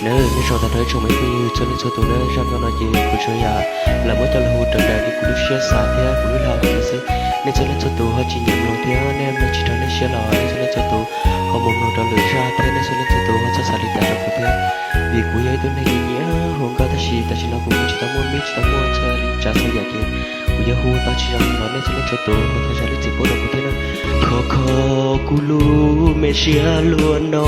Nawb, nyob zoo tag nrho ib tsoom me phooj ywg txhua leej txhua tus nawb. Zaj no no ces kuv tsuas yog lam muab coj los hu raws nraim li kuv lub siab xav thiab kuv lub lag hais xwb. Nej txhua leej txhua tus ho tsis nyiam mloog thiab nej mloog tsis raug nej siab los nej txhua leej txhua tus ho mus mloog rau lwm zaj thiab nej txhua leej txhua tus ho txhob xav li cas rau kuv thiab. Vim kuv yog ib tug neeg nyiam hu nkauj tab sis tam sim no kuv kuj tsis tau muaj mib tsis tau muaj txhua li tsav txhua yam ces kuv yog hu tau tsis zoo los nej txhua leej txhua tus ho thov zam lub txim pub rau kuv thiab na. Khov kho kuv lub me siab luag no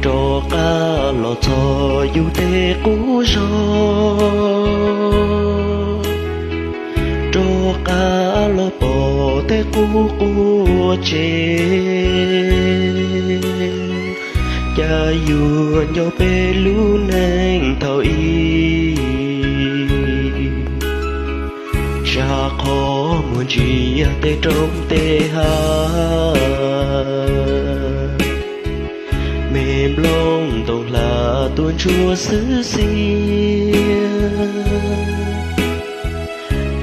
rov qab los txog yus tej qub zos, rov qab los pom tej qub quav tsev. Cas yuav nco peb lub neej thaum ub, tsam qhov muag ntsia tej roob tej hav, me nplooj ntoo hla tuaj ntsuab xwb xiab.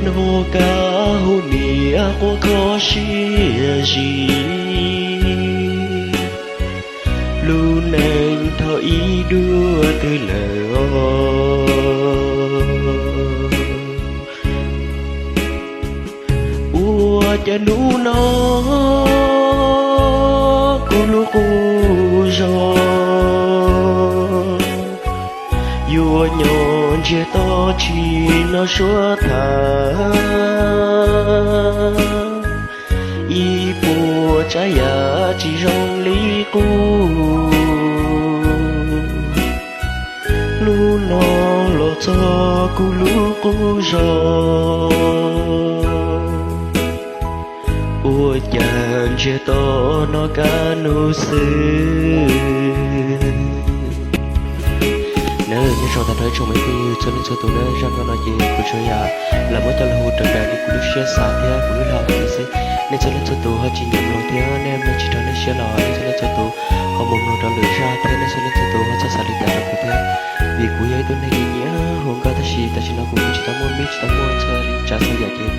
Hnov kab hu niam quaj kho siab zim, lub neej thaum ub dua twg lawm os. Ua cas hnub no kuv lub qub zos yuav nyob ntsiag to tsis hnov suab tham, ib puas tsav yam tsis zoo li qub. Hnub no los txog kuv lub qub zos, ua cas ntsiag to hnov kab hnub xwb. Nawb, nyob zoo tag nrho ib tsoom me phooj ywg txhua leej txhua tus nawb. Zaj no no ces kuv tsuas yog lam muab coj los hu raws nraim li kuv lub siab xav thiab kuv lub lag hais xwb. Nej txhua leej txhua tus ho tsis nyiam mloog thiab nej mloog tsis raug nej siab los nej txhua leej txhua tus ho mus mloog rau lwm zaj thiab nej txhua leej txhua tus ho txhob xav li cas rau kuv thiab. Vim kuv yog ib tug neeg nyiam hu nkauj tab sis tam sim no kuv kuj tsis tau muaj mib tsis tau muaj txhua li tsav txhua yam ces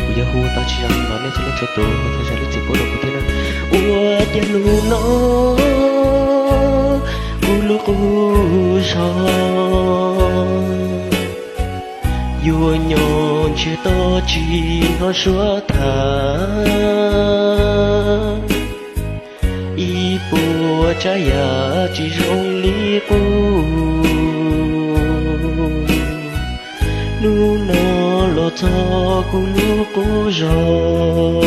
kuv yog hu tau tsis zoo los nej txhua leej txhua tus ho thov zam lub txim pub rau kuv thiab na. Ua cas hnub no kuv lub qub zos yuav nyob ntsiag to tsis hnov suab tham, ib puas tsav yam tsis zoo li qub. Hnub no los txog kuv lub qub zos,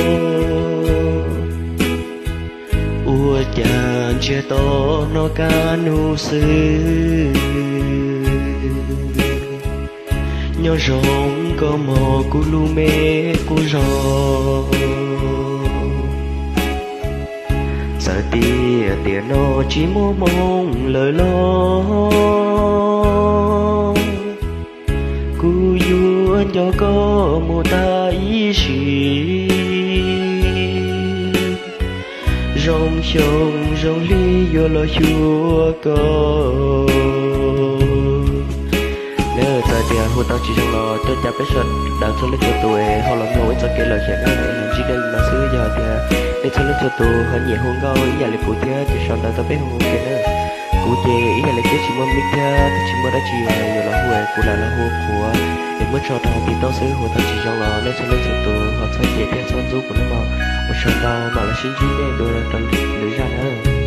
ua cas ntsiag to hnov kab hnub xwb. Nyob zoo koj mog kuv lub me qub zos, txawm tias tiam no tsis muaj hmoo lawm los kuv yuav nco koj mus tas ib sim. Zoo xyoo zoo hli yuav los xyuas koj. Nawb, txawm tias hu tau tsis zoo los coj caw peb sawv daws txhua leej txhua tus es ho los mloog ib txoj kev lawm xyem na, es los ntsib dua li no xwb. Yog hais tias nej txhua leej txhua tus ho nyiam hu nkauj ib yam li kuv thiab ces sau ntawv tau peb hu ua ke na. Kuv ces ib yam li thiab tsis muaj mib thiab twb tsis muaj dab tsi yuav los hu es kuv lam los hu qhuav es muab tso rau hauv TikTok xwb. Hu tau tsis zoo los nej txhua leej txhua tus ho txhob cem thiab txhob ntxub kuv nawb mog. Ua tsaug ntau, mam los sib ntsib nej dua rau lwm zaj na.